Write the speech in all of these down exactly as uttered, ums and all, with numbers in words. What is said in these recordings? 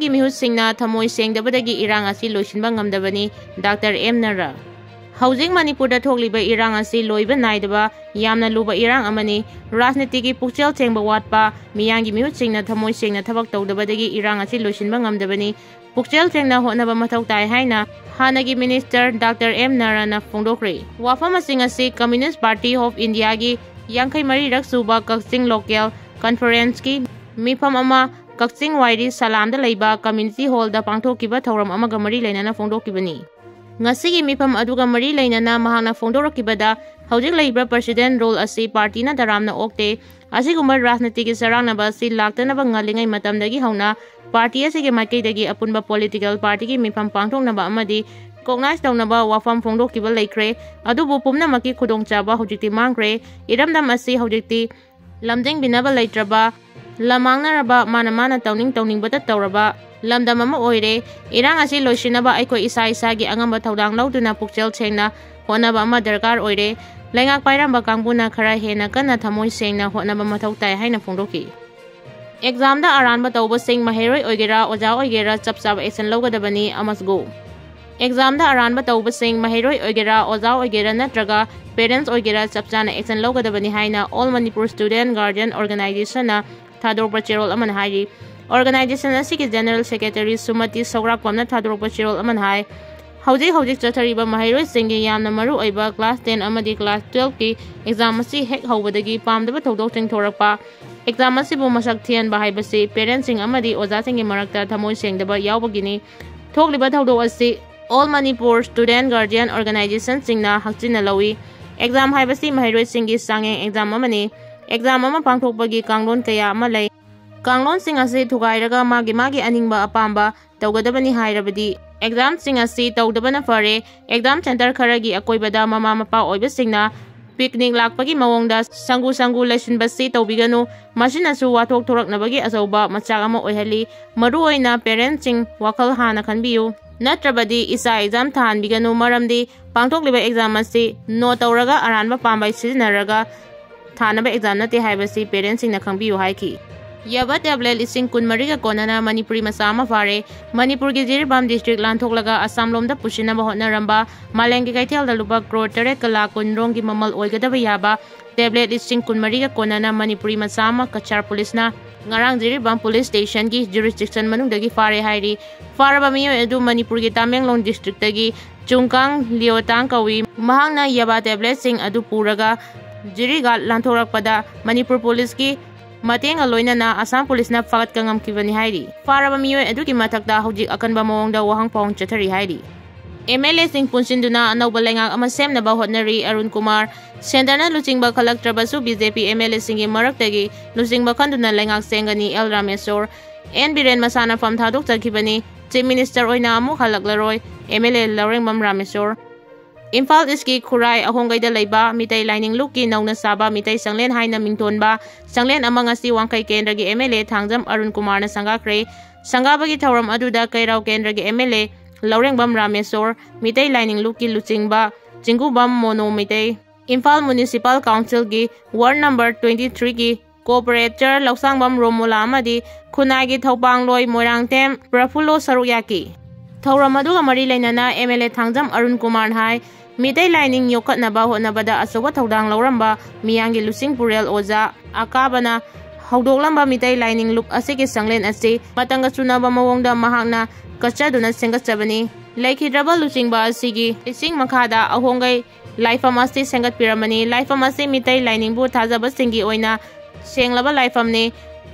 ꯒꯤ ꯃꯤꯍꯨꯠꯁꯤꯡꯅ ꯊꯃꯣꯏ ꯁꯦꯡꯗꯕꯗꯒꯤ ꯏꯔꯥꯡ ꯑꯁꯤ ꯂꯣꯏꯁꯤꯟꯕ ꯉꯝꯗꯕꯅꯤ꯫ Doctor M ꯅꯔꯥ꯫ ꯍꯧꯖꯤꯛ ꯃꯅꯤꯄꯨꯔꯗ ꯊꯣꯛꯂꯤꯕ ꯏꯔꯥꯡ ꯑꯁꯤ ꯂꯣꯏꯕ ꯅꯥꯏꯗꯕ ꯌꯥꯝꯅ ꯂꯨꯕ ꯏꯔꯥꯡ ꯑꯃꯅꯤ꯫ ꯔꯥꯖꯅꯤꯇꯤꯒꯤ ꯄꯨꯛꯆꯦꯜ ꯁꯦꯡꯕ ꯋꯥꯠꯄ, ꯃꯤꯌꯥꯝꯒꯤ ꯃꯤꯍꯨꯠꯁꯤꯡꯅ ꯊꯃꯣꯏ ꯁꯦꯡꯅ ꯊꯕꯛ ꯇꯧꯗꯕꯗꯒꯤ ꯏꯔꯥꯡ ꯑꯁꯤ ꯂꯣꯏꯁꯤꯟꯕ ꯉꯝꯗꯕꯅꯤ꯫ ꯄꯨꯛꯆꯦꯜ ꯁꯦꯡꯅ ꯍꯣꯠꯅꯕ ꯃꯊꯧ ꯇꯥꯏ ꯍꯥꯏꯅ ꯍꯥꯟꯅꯒꯤ ꯃꯤꯅꯤꯁꯇꯔ ꯗꯥꯛꯇꯔ ꯑꯦꯝ ꯅꯔꯥꯅ ꯐꯣꯡꯗꯣꯛꯈ꯭ꯔꯦ꯫ ꯋꯥꯐꯝꯁꯤꯡ ꯑꯁꯤ Communist Party of Indiaꯒꯤ ꯌꯥꯡꯈꯩ ꯃꯔꯤꯔꯛ ꯁꯨꯕ ꯀꯛꯆꯤꯡ ꯂꯣꯀꯦꯜ ꯀꯟꯐꯔꯦꯟꯁꯀꯤ ꯃꯤꯐꯝ ꯑꯃ ꯀꯛꯆꯤꯡ ꯋꯥꯏꯔꯤ ꯁꯂꯥꯝꯗ ꯂꯩꯕ ꯀꯝꯃ꯭ꯌꯨꯅꯤꯇꯤ ꯍꯣꯜꯗ ꯄꯥꯡꯊꯣꯛꯈꯤꯕ ꯊꯧꯔꯝ ꯑꯃꯒ ꯃꯔꯤ ꯂꯩꯅꯅ ꯐꯣꯡꯗꯣꯛꯈꯤꯕꯅꯤ꯫ ꯉꯁꯤꯒꯤ ꯃꯤꯐꯝ ꯑꯗꯨꯒ ꯃꯔꯤ ꯂꯩꯅꯅ ꯃꯍꯥꯛꯅ ꯐꯣꯡꯗꯣꯔꯛꯈꯤꯕꯗ, ꯍꯧꯖꯤꯛ ꯂꯩꯔꯤꯕ ꯄ꯭ꯔꯁꯤꯗꯦꯟ ꯔꯨꯜ ꯑꯁꯤ ꯄꯥꯔꯇꯤꯅ ꯇꯔꯥꯝꯅ ꯑꯣꯛꯇꯦ꯫ ꯑꯁꯤꯒꯨꯝꯕ ꯔꯥꯖꯅꯤꯇꯤꯒꯤ ꯆꯔꯥꯡꯅꯕ ꯑꯁꯤ ꯂꯥꯛꯇꯅꯕ ꯉꯜꯂꯤꯉꯩ ꯃꯇꯝꯗꯒꯤ ꯍꯧꯅ ꯄꯥꯔꯇꯤ ꯑꯁꯤꯒꯤ ꯃꯥꯏꯀꯩꯗꯒꯤ ꯑꯄꯨꯟꯕ ꯄꯣꯂꯤꯇꯤꯀꯦꯜ ꯄꯥꯔꯇꯤꯒꯤ ꯃꯤꯐꯝ ꯄꯥꯡꯊꯣꯛꯅꯕ ꯑꯃꯗꯤ ꯔꯤꯀꯣꯛꯅꯥꯏꯖ ꯇꯧꯅꯕ ꯋꯥꯐꯝ ꯐꯣꯡꯗꯣꯛꯈꯤꯕ ꯂꯩꯈ꯭ꯔꯦ꯫ ꯑꯗꯨꯕꯨ ꯄꯨꯝꯅꯃꯛꯀꯤ ꯈꯨꯗꯣꯡꯆꯥꯕ ꯍꯧꯖꯤꯛꯇꯤ ꯃꯥꯡꯈ꯭ꯔꯦ꯫ ꯏꯔꯝꯗꯝ ꯑꯁꯤ ꯍꯧꯖꯤꯛꯇꯤ ꯂꯝꯖꯤꯡꯕꯤꯅꯕ ꯂꯩꯇ꯭ꯔꯕ, ꯂꯝꯃꯥꯡꯅꯔꯕ, ꯃꯥꯅ ꯃꯥꯅ ꯇꯧꯅꯤꯡ ꯇꯧꯅꯤꯡꯕꯇ ꯇꯧꯔꯕ ꯂꯝꯗꯝ ꯑꯃ ꯑꯣꯏꯔꯦ꯫ ꯏꯔꯥꯡ ꯑꯁꯤ ꯂꯣꯏꯁꯤꯟꯅꯕ ꯑꯩꯈꯣꯏ ꯏꯁꯥ ꯏꯁꯥꯒꯤ ꯑꯉꯝꯕ ꯊꯧꯗꯥꯡ ꯂꯧꯗꯨꯅ ꯄꯨꯛꯆꯦꯜ ꯁꯦꯡꯅ ꯍꯣꯠꯅꯕ ꯑꯃ ꯗꯔꯀꯥꯔ ꯑꯣꯏꯔꯦ꯫ ꯂꯩꯉꯥꯛ ꯄꯥꯏꯔꯝꯕ ꯀꯥꯡꯕꯨꯅ ꯈꯔ ꯍꯦꯟꯅ ꯀꯟꯅ ꯊꯃꯣꯏ ꯁꯦꯡꯅ ꯍꯣꯠꯅꯕ ꯃꯊꯧ ꯇꯥꯏ ꯍꯥꯏꯅ ꯐꯣꯡꯗꯣꯛꯈꯤ꯫ ꯑꯦꯛꯖꯥꯝꯗ ꯑꯔꯥꯟꯕ ꯇꯧꯕꯁꯤꯡ, ꯃꯍꯩꯔꯣꯏ ꯑꯣꯏꯒꯦꯔꯥ, ꯑꯣꯖꯥ ꯑꯣꯏꯒꯦꯔꯥ, ꯆꯞ ꯆꯥꯕ ꯑꯦꯛꯁꯟ ꯂꯧꯒꯗꯕꯅꯤ꯫ ꯑꯃꯁꯒꯨ ꯑꯦꯛꯖꯥꯝꯗ ꯑꯔꯥꯟꯕ ꯇꯧꯕꯁꯤꯡ, ꯃꯍꯩꯔꯣꯏ ꯑꯣꯏꯒꯦꯔꯥ, ꯑꯣꯖꯥ ꯑꯣꯏꯒꯦꯔꯥ ꯅꯠꯇ꯭ꯔꯒ ꯄꯦꯔꯦꯟꯠꯁ ꯑꯣꯏꯒꯦꯔꯥ, ꯆꯞ ꯆꯥꯅ ꯑꯦꯛꯁꯟ ꯂꯧꯒꯗꯕꯅꯤ ꯍꯥꯏꯅ All Manipur Student Guardian Organizationꯅ ꯊꯥꯗꯣꯔꯛꯄ ꯆꯦꯔꯣꯜ ꯑꯃꯅ ꯍꯥꯏꯔꯤ꯫ ꯑꯣꯔꯒꯅꯥꯏꯖꯦꯁꯟ ꯑꯁꯤꯒꯤ ꯖꯦꯅꯔꯦꯜ ꯁꯦꯀ꯭ꯔꯦꯇꯔꯤ ꯁꯨꯃꯇꯤ ꯁꯧꯒ꯭ꯔꯥꯛꯄꯝꯅ ꯊꯥꯗꯣꯔꯛꯄ ꯆꯦꯔꯣꯜ ꯑꯃꯅ ꯍꯥꯏ, ꯍꯧꯖꯤꯛ ꯍꯧꯖꯤꯛ ꯆꯠꯊꯔꯤꯕ ꯃꯍꯩꯔꯣꯏꯁꯤꯡꯒꯤ ꯌꯥꯝꯅ ꯃꯔꯨ ꯑꯣꯏꯕ ꯀ꯭ꯂꯥꯁ ꯇꯦꯟ ꯑꯃꯗꯤ ꯀ꯭ꯂꯥꯁ ꯇꯨꯌꯦꯜꯐꯀꯤ ꯑꯦꯛꯖꯥꯝ ꯑꯁꯤ ꯍꯦꯛ ꯍꯧꯕꯗꯒꯤ ꯄꯥꯝꯗꯕ ꯊꯧꯗꯣꯛꯁꯤꯡ ꯊꯣꯔꯛꯄ, ꯑꯦꯛꯖꯥꯝ ꯑꯁꯤꯕꯨ ꯃꯁꯛ ꯊꯤꯍꯟꯕ ꯍꯥꯏꯕꯁꯤ ꯄꯦꯔꯦꯟꯠꯁꯤꯡ ꯑꯃꯗꯤ ꯑꯣꯖꯥꯁꯤꯡꯒꯤ ꯃꯔꯛꯇ ꯊꯃꯣꯏ ꯁꯦꯡꯗꯕ ꯌꯥꯎꯕꯒꯤꯅꯤ꯫ ꯊꯣꯛꯂꯤꯕ ꯊꯧꯗꯣꯛ ꯑꯁꯤ All Manipur Student Guardian Organizationꯁꯤꯡꯅ ꯍꯛꯆꯤꯟꯅ ꯂꯧꯏ꯫ ꯑꯦꯛꯖꯥꯝ ꯍꯥꯏꯕꯁꯤ ꯃꯍꯩꯔꯣꯏꯁꯤꯡꯒꯤ ꯆꯥꯡꯌꯦꯡ ꯑꯦꯛꯖꯥꯝ ꯑꯃꯅꯤ꯫ ꯑꯦꯛꯖꯥꯝ ꯑꯃ ꯄꯥꯡꯊꯣꯛꯄꯒꯤ ꯀꯥꯡꯂꯣꯟ ꯀꯌꯥ ꯑꯃ ꯂꯩ꯫ ꯀꯥꯡꯂꯣꯟꯁꯤꯡ ꯑꯁꯤ ꯊꯨꯒꯥꯏꯔꯒ ꯃꯥꯒꯤ ꯃꯥꯒꯤ ꯑꯅꯤꯡꯕ ꯑꯄꯥꯝꯕ ꯇꯧꯒꯗꯕꯅꯤ ꯍꯥꯏꯔꯕꯗꯤ ꯑꯦꯛꯖꯥꯝꯁꯤꯡ ꯑꯁꯤ ꯇꯧꯗꯕꯅ ꯐꯔꯦ꯫ ꯑꯦꯛꯖꯥꯝ ꯁꯦꯟꯇꯔ ꯈꯔꯒꯤ ꯑꯀꯣꯏꯕꯗ ꯃꯃꯥ ꯃꯄꯥ ꯑꯣꯏꯕꯁꯤꯡꯅ ꯄꯤꯛꯅꯤꯛ ꯂꯥꯛꯄꯒꯤ ꯃꯑꯣꯡꯗ ꯁꯪꯒꯨ ꯁꯪꯒꯨ ꯂꯩꯁꯤꯟꯕꯁꯤ ꯇꯧꯕꯤꯒꯅꯨ꯫ ꯃꯁꯤꯅꯁꯨ ꯋꯥꯊꯣꯛ ꯊꯣꯔꯛꯅꯕꯒꯤ ꯑꯆꯧꯕ ꯃꯆꯥꯛ ꯑꯃ ꯑꯣꯏꯍꯜꯂꯤ꯫ ꯃꯔꯨꯑꯣꯏꯅ ꯄꯦꯔꯦꯟꯠꯁꯤꯡ ꯋꯥꯈꯜ ꯍꯥꯟꯅ ꯈꯟꯕꯤꯌꯨ꯫ ꯅꯠꯇ꯭ꯔꯕꯗꯤ ꯏꯆꯥ ꯑꯦꯛꯖꯥꯝ ꯊꯥꯍꯟꯕꯤꯒꯅꯨ, ꯃꯔꯝꯗꯤ ꯄꯥꯡꯊꯣꯛꯂꯤꯕ ꯑꯦꯛꯖꯥꯝ ꯑꯁꯤ ꯅꯣ ꯇꯧꯔꯒ ꯑꯔꯥꯟꯕ ꯄꯥꯝꯕꯩ ꯁꯤꯖꯤꯟꯅꯔꯒ ꯊꯥꯅꯕ ꯑꯦꯛꯖꯥꯝ ꯅꯠꯇꯦ ꯍꯥꯏꯕꯁꯤ ꯄꯦꯔꯦꯟꯠꯁꯤꯡꯅ ꯈꯪꯕꯤꯌꯨ ꯍꯥꯏꯈꯤ꯫ ꯌꯥꯕ tablet ꯂꯤꯁꯤꯡ ꯀꯨꯟꯃꯔꯤꯒ ꯀꯣꯟꯅꯅ ꯃꯅꯤꯄꯨꯔꯤ ꯃꯆꯥ ꯑꯃ ꯐꯥꯔꯦ꯫ ꯃꯅꯤꯄꯨꯔꯒꯤ ꯖꯤꯔꯤꯕꯥꯝ district ꯂꯥꯟꯊꯣꯛꯂꯒ ꯑꯁꯥꯝ ꯂꯣꯝꯗ ꯄꯨꯁꯤꯟꯅꯕ ꯍꯣꯠꯅꯔꯝꯕ ꯃꯥꯂꯦꯝꯒꯤ ꯀꯩꯊꯦꯜꯗ ꯂꯨꯄꯥ ꯀ꯭ꯔꯣꯔ ꯇꯔꯦꯠꯀ ꯂꯥꯈ ꯀꯨꯟ ꯔꯣꯝꯒꯤ ꯃꯃꯜ ꯑꯣꯏꯒꯗꯕ ꯌꯥꯕ tablet ꯂꯤꯁꯤꯡ ꯀꯨꯟꯃꯔꯤꯒ ꯀꯣꯟꯅꯅ ꯃꯅꯤꯄꯨꯔꯤ ꯃꯆꯥ ꯑꯃ ꯀꯆꯥꯔ police ꯅ ꯉꯔꯥꯡ ꯖꯤꯔꯤꯕꯥꯝ police station ꯒꯤ jurisdiction ꯃꯅꯨꯡꯗꯒꯤ ꯐꯥꯔꯦ ꯍꯥꯏꯔꯤ꯫ ꯐꯥꯔꯕ ꯃꯤꯑꯣꯏ ꯑꯗꯨ ꯃꯅꯤꯄꯨꯔꯒꯤ ꯇꯃꯦꯡꯂꯣꯡ district ꯇꯒꯤ ꯆꯨꯡꯀꯥꯡ ꯂꯤꯑꯣꯇꯥꯡ ꯀꯧꯏ꯫ ꯃꯍꯥꯛꯅ ꯌꯥꯕ tablet ꯁꯤꯡ ꯑꯗꯨ ꯄꯨꯔꯒ ꯖꯤꯔꯤꯒꯥꯠ ꯂꯥꯟꯊꯣꯔꯛꯄꯗ ꯃꯅꯤꯄꯨꯔ police ꯀꯤ ꯃꯇꯦꯡꯒ ꯂꯣꯏꯅꯅ ꯑꯁꯥꯝ police ꯅ ꯐꯥꯒꯠꯄ ꯉꯝꯈꯤꯕꯅꯤ ꯍꯥꯏꯔꯤ꯫ ꯐꯥꯔꯕ ꯃꯤꯑꯣꯏ ꯑꯗꯨꯒꯤ ꯃꯊꯛꯇ ꯍꯧꯖꯤꯛ ꯑꯀꯟꯕ ꯃꯑꯣꯡꯗ ꯋꯥꯍꯪ ꯄꯥꯎꯍꯪ ꯆꯠꯊꯔꯤ ꯍꯥꯏꯔꯤ꯫ MLA ꯁꯤꯡ ꯄꯨꯟꯁꯤꯟꯗꯨꯅ ꯑꯅꯧꯕ ꯂꯩꯉꯥꯛ ꯑꯃ ꯁꯦꯝꯅꯕ ꯍꯣꯠꯅꯔꯤ꯫ ꯑꯔꯨꯟ ꯀꯨꯃꯥꯔ꯫ Centre ꯅ ꯂꯨꯆꯤꯡꯕ ꯈꯜꯂꯛꯇ꯭ꯔꯕꯁꯨ BJP MLA ꯁꯤꯡꯒꯤ ꯃꯔꯛꯇꯒꯤ ꯂꯨꯆꯤꯡꯕ ꯈꯟꯗꯨꯅ ꯂꯩꯉꯥꯛ ꯁꯦꯝꯒꯅꯤ꯫ ꯑꯦꯜ ꯔꯥꯃꯦꯁꯣꯔ꯫ ꯑꯦꯟ ꯕꯤꯔꯦꯟ ꯃꯁꯥꯅ ꯐꯝ ꯊꯥꯗꯣꯛꯆꯈꯤꯕꯅꯤ꯫ Chief Minister ꯑꯣꯏꯅ ꯑꯃꯨꯛ ꯍꯜꯂꯛꯂꯔꯣꯏ꯫ MLA ꯂꯧꯔꯦꯡꯕꯝ ꯔꯥꯃꯦꯁꯣꯔ꯫ ꯏꯝꯐꯥꯜ East ꯀꯤ ꯈꯨꯔꯥꯏ ꯑꯍꯣꯡꯒꯩꯗ ꯂꯩꯕ ꯃꯤꯇꯩ ꯂꯥꯏꯅꯤꯡ ꯂꯨꯞꯀꯤ ꯅꯧꯅ ꯁꯥꯕ ꯃꯤꯇꯩ ꯆꯪꯂꯦꯟ ꯍꯥꯏꯅ ꯃꯤꯡꯊꯣꯟꯕ ꯆꯪꯂꯦꯟ ꯑꯃ ꯉꯁꯤ ꯋꯥꯡꯈꯩ ꯀꯦꯟꯗ꯭ꯔꯒꯤ MLA ꯊꯥꯡꯖꯝ ꯑꯔꯨꯟ ꯀꯨꯃꯥꯔꯅ ꯁꯪꯒꯥꯈ꯭ꯔꯦ꯫ ꯁꯪꯒꯥꯕꯒꯤ ꯊꯧꯔꯝ ꯑꯗꯨꯗ ꯀꯩꯔꯥꯎ ꯀꯦꯟꯗ꯭ꯔꯒꯤ MLA ꯂꯧꯔꯦꯡꯕꯝ ꯔꯥꯃꯦꯁꯣꯔ, ꯃꯤꯇꯩ ꯂꯥꯏꯅꯤꯡ ꯂꯨꯞꯀꯤ ꯂꯨꯆꯤꯡꯕ ꯆꯤꯡꯒꯨꯕꯝ mono Meitei, Imphal Municipal Council ꯒꯤ ward number twenty three ꯒꯤ corporator ꯂꯧꯁꯥꯡꯕꯝ ꯔꯣꯃꯣꯂꯥ ꯑꯃꯗꯤ ꯈꯨꯟꯅꯥꯏꯒꯤ ꯊꯧꯄꯥꯡꯂꯣꯏ ꯃꯣꯏꯔꯥꯡꯊꯦꯝ ꯄ꯭ꯔꯐꯨꯜꯂꯣ ꯁꯔꯨꯛ ꯌꯥꯈꯤ꯫ ꯊꯧꯔꯝ ꯑꯗꯨꯒ ꯃꯔꯤ ꯂꯩꯅꯅ MLA ꯊꯥꯡꯖꯝ ꯑꯔꯨꯟ ꯀꯨꯃꯥꯔꯅ ꯍꯥꯏ, ꯃꯤꯇꯩ ꯂꯥꯏꯅꯤꯡ ꯌꯣꯛꯈꯠꯅꯕ ꯍꯣꯠꯅꯕꯗ ꯑꯆꯧꯕ ꯊꯧꯗꯥꯡ ꯂꯧꯔꯝꯕ ꯃꯤꯌꯥꯝꯒꯤ ꯂꯨꯆꯤꯡ ꯄꯨꯔꯦꯜ ꯑꯣꯖꯥ ꯑꯀꯥꯕꯅ ꯍꯧꯗꯣꯛꯂꯝꯕ ꯃꯤꯇꯩ ꯂꯥꯏꯅꯤꯡ ꯂꯨꯞ ꯑꯁꯤꯒꯤ ꯆꯪꯂꯦꯟ ꯑꯁꯤ ꯃꯇꯝꯒ ꯆꯨꯅꯕ ꯃꯑꯣꯡꯗ ꯃꯍꯥꯛꯅ ꯀꯠꯆꯗꯨꯅ ꯁꯦꯝꯒꯠꯆꯕꯅꯤ꯫ ꯂꯩꯈꯤꯗ꯭ꯔꯕ ꯂꯨꯆꯤꯡꯕ ꯑꯁꯤꯒꯤ ꯏꯁꯤꯡ ꯃꯈꯥꯗ ꯑꯍꯣꯡꯒꯩ ꯂꯥꯏꯐꯝ ꯑꯁꯤ ꯁꯦꯝꯒꯠꯄꯤꯔꯝꯕꯅꯤ꯫ ꯂꯥꯏꯐꯝ ꯑꯁꯤ ꯃꯤꯇꯩ ꯂꯥꯏꯅꯤꯡꯕꯨ ꯊꯥꯖꯕꯁꯤꯡꯒꯤ ꯑꯣꯏꯅ ꯁꯦꯡꯂꯕ ꯂꯥꯏꯐꯝꯅꯤ꯫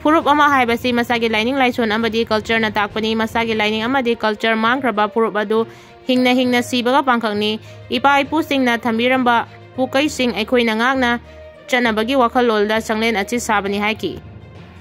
ꯐꯨꯔꯨꯞ ꯑꯃ ꯍꯥꯏꯕꯁꯤ ꯃꯁꯥꯒꯤ ꯂꯥꯏꯅꯤꯡ ꯂꯥꯏꯁꯣꯟ ꯑꯃꯗꯤ culture ꯅ ꯇꯥꯛꯄꯅꯤ꯫ ꯃꯁꯥꯒꯤ ꯂꯥꯏꯅꯤꯡ ꯑꯃꯗꯤ culture ꯃꯥꯡꯈ꯭ꯔꯕ ꯐꯨꯔꯨꯞ ꯑꯗꯨ ꯍꯤꯡꯅ ꯍꯤꯡꯅ ꯁꯤꯕꯒ ꯄꯥꯡꯈꯛꯅꯤ꯫ ꯏꯄꯥ ꯏꯄꯨꯁꯤꯡꯅ ꯊꯝꯕꯤꯔꯝꯕ ꯄꯨꯀꯩꯁꯤꯡ ꯑꯩꯈꯣꯏꯅ ꯉꯥꯛꯅ ꯆꯠꯅꯕꯒꯤ ꯋꯥꯈꯜꯂꯣꯟꯗ ꯆꯪꯂꯦꯟ ꯑꯁꯤ ꯁꯥꯕꯅꯤ ꯍꯥꯏꯈꯤ꯫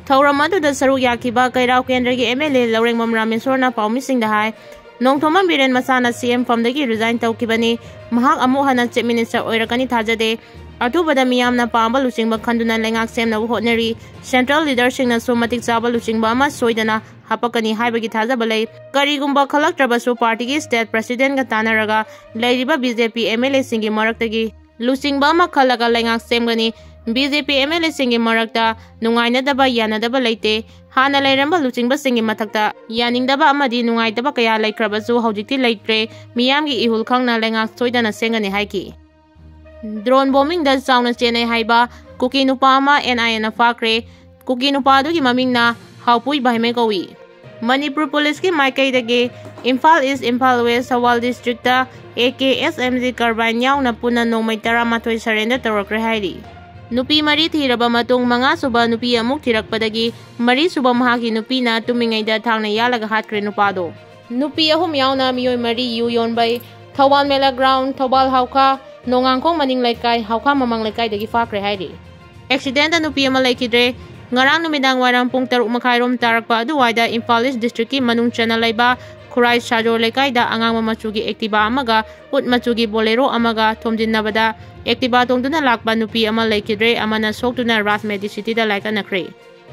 ꯊꯧꯔꯝ ꯑꯗꯨꯗ ꯁꯔꯨꯛ ꯌꯥꯈꯤꯕ ꯀꯩꯔꯥꯎ ꯀꯦꯟꯗ꯭ꯔꯒꯤ MLA ꯂꯧꯔꯦꯡꯕꯝ ꯔꯥꯃꯦꯁꯣꯔꯅ ꯄꯥꯎꯃꯤꯁꯤꯡꯗ ꯍꯥꯏ, ꯅꯣꯡꯊꯣꯝꯕꯝ ꯕꯤꯔꯦꯟ ꯃꯁꯥꯅ CM ꯐꯝꯗꯒꯤ resign ꯇꯧꯈꯤꯕꯅꯤ꯫ ꯃꯍꯥꯛ ꯑꯃꯨꯛ ꯍꯟꯅ Chief Minister ꯑꯣꯏꯔꯛꯀꯅꯤ ꯊꯥꯖꯗꯦ꯫ ꯑꯊꯨꯕꯗ ꯃꯤꯌꯥꯝꯅ ꯄꯥꯝꯕ ꯂꯨꯆꯤꯡꯕ ꯈꯟꯗꯨꯅ ꯂꯩꯉꯥꯛ ꯁꯦꯝꯅꯕ ꯍꯣꯠꯅꯔꯤ꯫ Central leader ꯁꯤꯡꯅꯁꯨ ꯃꯇꯤꯛ ꯆꯥꯕ ꯂꯨꯆꯤꯡꯕ ꯑꯃ ꯁꯣꯏꯗꯅ ꯍꯥꯄꯛꯀꯅꯤ ꯍꯥꯏꯕꯒꯤ ꯊꯥꯖꯕ ꯂꯩ꯫ ꯀꯔꯤꯒꯨꯝꯕ ꯈꯜꯂꯛꯇ꯭ꯔꯕꯁꯨ party ꯒꯤ state president ꯀ ꯇꯥꯟꯅꯔꯒ ꯂꯩꯔꯤꯕ BJP MLA ꯁꯤꯡꯒꯤ ꯃꯔꯛꯇꯒꯤ ꯂꯨꯆꯤꯡꯕ ꯑꯃ ꯈꯜꯂꯒ ꯂꯩꯉꯥꯛ ꯁꯦꯝꯒꯅꯤ꯫ B J P M L ꯑꯦꯁꯤꯡꯒꯤ ꯃꯔꯛꯇ ꯅꯨꯡꯉꯥꯏꯅꯗꯕ, ꯌꯥꯅꯗꯕ ꯂꯩꯇꯦ꯫ ꯍꯥꯟꯅ ꯂꯩꯔꯝꯕ ꯂꯨꯆꯤꯡꯕꯁꯤꯡꯒꯤ ꯃꯊꯛꯇ ꯌꯥꯅꯤꯡꯗꯕ ꯑꯃꯗꯤ ꯅꯨꯡꯉꯥꯏꯇꯕ ꯀꯌꯥ ꯂꯩꯈ꯭ꯔꯕꯁꯨ ꯍꯧꯖꯤꯛꯇꯤ ꯂꯩꯇ꯭ꯔꯦ꯫ ꯃꯤꯌꯥꯝꯒꯤ ꯏꯍꯨꯜ ꯈꯪꯅ ꯂꯩꯉꯥꯛ ꯁꯣꯏꯗꯅ ꯁꯦꯝꯒꯅꯤ ꯍꯥꯏꯈꯤ꯫ ꯗ꯭ꯔꯣꯟ ꯕꯣꯝꯕꯤꯡꯗ ꯆꯥꯎꯅ ꯆꯦꯟꯅꯩ ꯍꯥꯏꯕ ꯀꯨꯀꯤ ꯅꯨꯄꯥ ꯑꯃ ꯑꯦꯟ ꯑꯥꯏ ꯑꯦꯅ ꯐꯥꯈ꯭ꯔꯦ꯫ ꯀꯨꯀꯤ ꯅꯨꯄꯥ ꯑꯗꯨꯒꯤ ꯃꯃꯤꯡꯅ ꯍꯥꯎꯄꯨꯏ ꯚꯥꯏꯃꯩ ꯀꯧꯏ꯫ ꯃꯅꯤꯄꯨꯔ ꯄꯨꯂꯤꯁꯀꯤ ꯃꯥꯏꯀꯩꯗꯒꯤ Imphal east, Imphal west, Thoubal district A K S M G carbine ꯌꯥꯎꯅ ꯄꯨꯟꯅ ꯅꯣꯡꯃꯩ ꯇꯔꯥꯃꯥꯊꯣꯏ ꯁꯔꯦꯟꯗꯔ ꯇꯧꯔꯛꯈ꯭ꯔꯦ ꯍꯥꯏꯔꯤ꯫ ꯅꯨꯄꯤ ꯃꯔꯤ ꯊꯤꯔꯕ ꯃꯇꯨꯡ ꯃꯉꯥꯁꯨꯕ ꯅꯨꯄꯤ ꯑꯃꯨꯛ ꯊꯤꯔꯛꯄꯗꯒꯤ ꯃꯔꯤꯁꯨꯕ ꯃꯍꯥꯛꯀꯤ ꯅꯨꯄꯤꯅ ꯇꯨꯝꯃꯤꯉꯩꯗ ꯊꯥꯡꯅ ꯌꯥꯜꯂꯒ ꯍꯥꯠꯈ꯭ꯔꯦ ꯅꯨꯄꯥꯗꯣ꯫ ꯅꯨꯄꯤ ꯑꯍꯨꯝ ꯌꯥꯎꯅ ꯃꯤꯑꯣꯏ ꯃꯔꯤ ꯌꯨ ꯌꯣꯟꯕꯩ ꯊꯧꯕꯥꯜ ꯃꯦꯂꯥ ꯒ꯭ꯔꯥꯎꯟ, ꯊꯧꯕꯥꯜ ꯍꯥꯎꯈꯥ, ꯅꯣꯡꯉꯥꯡꯈꯣꯡ ꯃꯅꯤꯡ ꯂꯩꯀꯥꯏ, ꯍꯥꯎꯈꯥ ꯃꯃꯥꯡ ꯂꯩꯀꯥꯏꯗꯒꯤ ꯐꯥꯈ꯭ꯔꯦ ꯍꯥꯏꯔꯤ꯫ ꯑꯦꯛꯁꯤꯗꯦꯟꯗ ꯅꯨꯄꯤ ꯑꯃ ꯂꯩꯈꯤꯗ꯭ꯔꯦ꯫ ꯉꯔꯥꯡ ꯅꯨꯃꯤꯗꯥꯡ ꯋꯥꯏꯔꯝ ꯄꯨꯡ ꯇꯔꯨꯛ ꯃꯈꯥꯏꯔꯣꯝ ꯇꯥꯔꯛꯄ ꯑꯗꯨꯋꯥꯏꯗ ꯏꯝꯐꯥꯜ ꯏꯁ ꯗꯤꯁꯇ꯭ꯔꯤꯛꯀꯤ ꯃꯅꯨꯡ ꯆꯟꯅ ꯂꯩꯕ ꯈꯨꯔꯥꯏ ꯁꯥꯖꯣꯔ ꯂꯩꯀꯥꯏꯗ ꯑꯉꯥꯡꯕ ꯃꯆꯨꯒꯤ ꯑꯦꯛꯇꯤꯚꯥ ꯑꯃꯒ ꯎꯠ ꯃꯆꯨꯒꯤ ꯕꯣꯂꯦꯔꯣ ꯑꯃꯒ ꯊꯣꯝꯖꯤꯟꯅꯕꯗ ꯑꯦꯛꯇꯤꯚꯥ ꯇꯣꯡꯗꯨꯅ ꯂꯥꯛꯄ ꯅꯨꯄꯤ ꯑꯃ ꯂꯩꯈꯤꯗ꯭ꯔꯦ, ꯑꯃꯅ ꯁꯣꯛꯇꯨꯅ ꯔꯥꯖ ꯃꯦꯗꯤꯁꯤꯇꯤꯗ ꯂꯥꯏꯀꯠꯅꯈ꯭ꯔꯦ꯫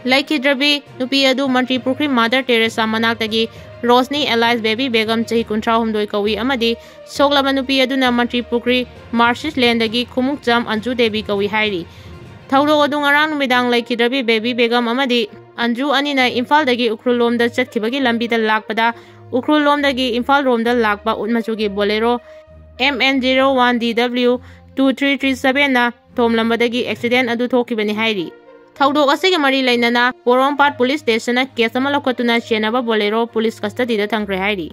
ꯂꯩꯈꯤꯗ꯭ꯔꯕꯤ ꯅꯨꯄꯤ ꯑꯗꯨ ꯃꯟꯇ꯭ꯔꯤ ꯄꯨꯈ꯭ꯔꯤ ꯃꯥꯗꯔ ꯇꯦꯔꯦꯁꯥ ꯃꯅꯥꯛꯇꯒꯤ ꯔꯣꯁꯅꯤ ꯑꯦꯂꯥꯏꯁ ꯕꯦꯕꯤ ꯕꯦꯒꯝ ꯆꯍꯤ ꯀꯨꯟꯊ꯭ꯔꯥ ꯍꯨꯝꯗꯣꯏ ꯀꯧꯏ ꯑꯃꯗꯤ ꯁꯣꯛꯂꯕ ꯅꯨꯄꯤ ꯑꯗꯨꯅ ꯃꯟꯇ꯭ꯔꯤ ꯄꯨꯈ꯭ꯔꯤ ꯃꯥꯔꯁꯤꯁ ꯂꯦꯟꯗꯒꯤ ꯈꯨꯃꯨꯛꯆꯝ ꯑꯟꯖꯨ ꯗꯦꯕꯤ ꯀꯧꯏ ꯍꯥꯏꯔꯤ꯫ ꯊꯧꯗꯣꯛ ꯑꯗꯨ ꯉꯔꯥꯡ ꯅꯨꯃꯤꯗꯥꯡ ꯂꯩꯈꯤꯗ꯭ꯔꯕꯤ ꯕꯦꯕꯤ ꯕꯦꯒꯝ ꯑꯃꯗꯤ ꯑꯟꯖꯨ ꯑꯅꯤꯅ ꯏꯝꯐꯥꯜꯗꯒꯤ ꯎꯈ꯭ꯔꯨꯜ ꯂꯣꯝꯗ ꯆꯠꯈꯤꯕꯒꯤ ꯂꯝꯕꯤꯗ ꯂꯥꯛꯄꯗ ꯎꯈ꯭ꯔꯨꯜ ꯂꯣꯝꯗꯒꯤ ꯏꯝꯐꯥꯜ ꯔꯣꯝꯗ ꯂꯥꯛꯄ ꯎꯠ ꯃꯆꯨꯒꯤ ꯕꯣꯂꯦꯔꯣ M N zero one D W two three three seven ꯅ ꯊꯣꯝꯂꯝꯕꯗꯒꯤ ꯑꯦꯛꯁꯤꯗꯦꯟ ꯑꯗꯨ ꯊꯣꯛꯈꯤꯕꯅꯤ ꯍꯥꯏꯔꯤ꯫ ꯊꯧꯗꯣꯛ ꯑꯁꯤꯒ ꯃꯔꯤ ꯂꯩꯅꯅ ꯄꯣꯔꯣꯝꯄꯥꯠ ꯄꯨꯂꯤꯁ ꯁ꯭ꯇꯦꯁꯟꯅ ꯀꯦꯁ ꯑꯃ ꯂꯧꯈꯠꯇꯨꯅ ꯆꯦꯟꯅꯕ ꯕꯣꯂꯦꯔꯣ ꯄꯨꯂꯤꯁ ꯀꯁꯇꯗꯤꯗ ꯊꯝꯈ꯭ꯔꯦ ꯍꯥꯏꯔꯤ꯫